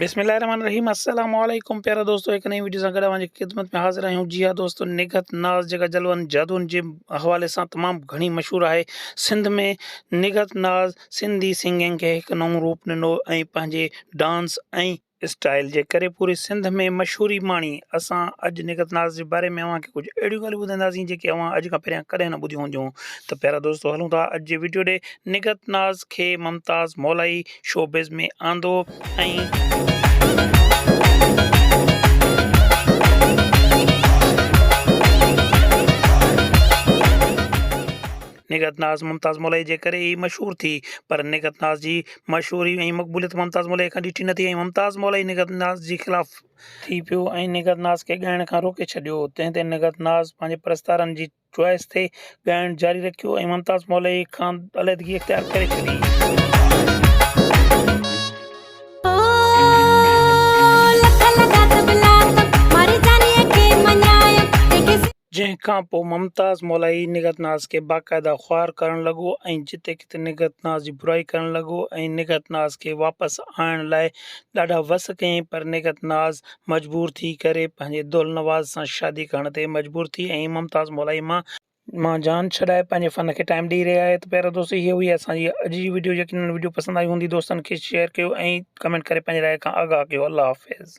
بسم الله الرحمن الرحيم السلام عليڪم پيارا دوستو هڪ نئين وڊيو سان گڏ اوهان جي خدمت ۾ حاضر آهيون جي ها دوستو نگهت ناز جيڪا جلون جادون جي حوالي سان تمام گهڻي مشهور آهي سنڌ ۾ نگهت ناز سنڌي سنگنگ کي هڪ نئون روپ ڏنو ۽ پنهنجي ڊانس ۽ اسٽائل جي ڪري پوري سنڌ ۾ مشهوري ماڻي. اسان اڄ نگهت ناز جي باري ۾ اوهان کي ڪجهه اهڙيون ڳالهيون ٻڌائينداسين جيڪي اوهان اڄ کان پهريان ڪڏهن نه ٻڌيون هونديون ته پيارا دوستو هلون ٿا اڄ جي وڊيو ڏي نگهت ناز کي ممتاز مولائي شوبز ۾ آندو ۽. نگهت ناز ممتاز مولائي جي ڪري ئي مشهور ٿي پر نگهت ناز جي مشهوري ۽ مقبوليت ممتاز مولائي کان ڏٺي نه ٿي ۽ ممتاز مولائي نگهت ناز جي خلاف ٿي پيو ۽ نگهت ناز کي ڳائڻ کان روڪي ڇڏيو تنهن تي نگهت ناز پنهنجي پرستارن جي چوائس تي ڳائڻ جاري رکيو ۽ ممتاز مولائي کان عليحدگي اختيار ڪري ڇڏي. جنهن کان پوء ممتاز مولائي نگهت ناز کي باقاعده خوار ڪرڻ لڳو ۽ جتي ڪٿي نگهت ناز جي برائي ڪرڻ لڳو ۽ نگهت ناز کي واپس آڻڻ لاء ڏاڍا وس ڪيائين پر نگهت ناز مجبور ٿي ڪري پنهنجي دولنواز سان شادي ڪرڻ تي مجبور ٿي ۽ ممتاز مولائي مان مان جان ڇڏائي پنهنجي فن کي ٽائيم ڏئي رهي آهي ته پيارا دوستو هي هئي اسان جي اڄ جي وڊيو يقينن وڊيو پسند آئي هوندي دوستن کي شيئر ڪيو ۽ ڪمينٽ ڪري پنهنجي راء کان آگاهه ڪيو الله حافظ.